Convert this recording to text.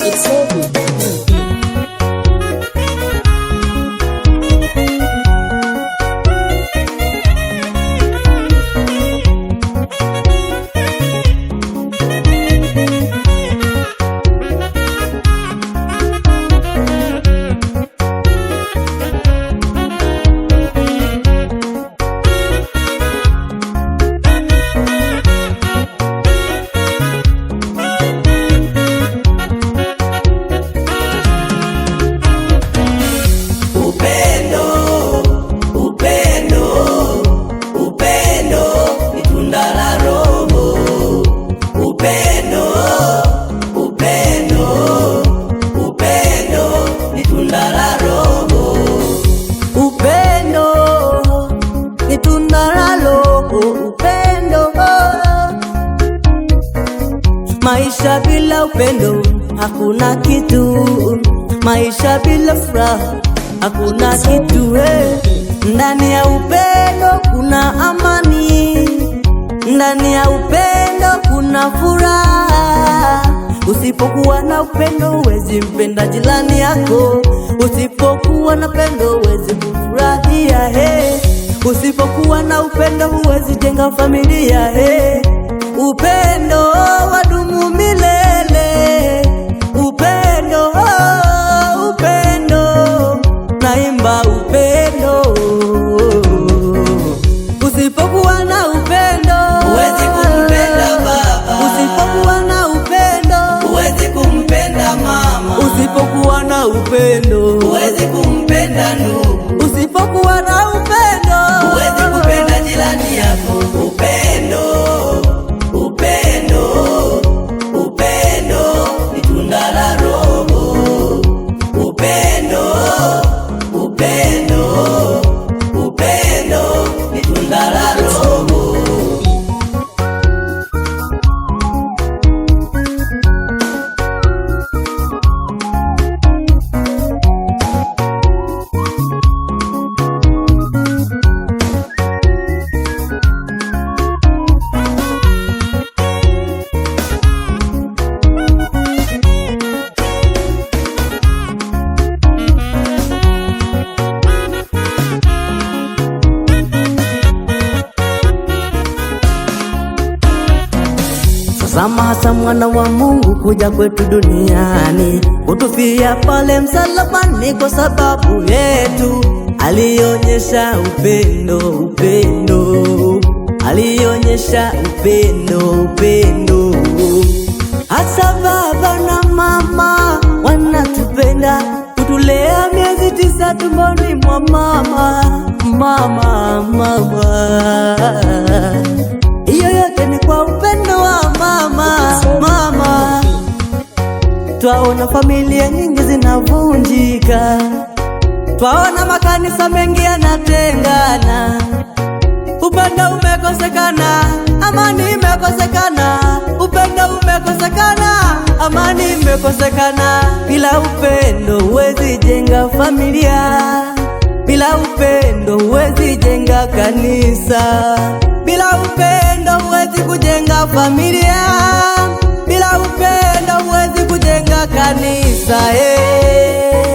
It's so good. Upendo, upendo, upendo ni tunda la Roho. Upendo, upendo, upendo ni tunda la Roho. Upendo ni tunda la Roho, upendo. Maisha bila upendo hakuna kitu, maisha bila furaha hakuna kitu. Hey. Ndani ya upendo kuna amani, ndani ya upendo kuna furaha. Usipokuwa na upendo huwezi mpenda jirani yako, usipokuwa na pendo huwezi kufurahia. Hey. Usipokuwa na upendo huwezi jenga familia. Hey. Upendo wadumu milele, upendo, upendo, naimba upendo. Usipokuwa na upendo Huwezi kumpenda baba, usipokuwa na upendo, huwezi kumpenda mama, usipokuwa na upendo, huwezi kumpenda ndugu, usipokuwa na upendo, huwezi kupenda jirani yako. Upendo, upendo, upendo ni tunda la Roho. Upendo, upendo, upendo ni tunda la Roho. Tazama hasa mwana wa Mungu kuja kwetu duniani kutufia pale msalabani kwa sababu yetu. Alionyesha upendo, upendo, alionyesha upendo, upendo. Hasa baba na mama wanatupenda, kutulea miezi 9 tumboni mwa mama, mama, mama. Hiyo yote ni kwa upendo wa mama, mama. Twaona familia nyingi zinavunjika, twaona makanisa mengi yanatengana. Upendo umekosekana, amani imekosekana. Upendo umekosekana, amani imekosekana. Bila upendo huwezi jenga familia, bila upendo huwezi jenga kanisa, bila upendo huwezi kujenga familia, bila upendo huwezi kujenga kanisa. Hey.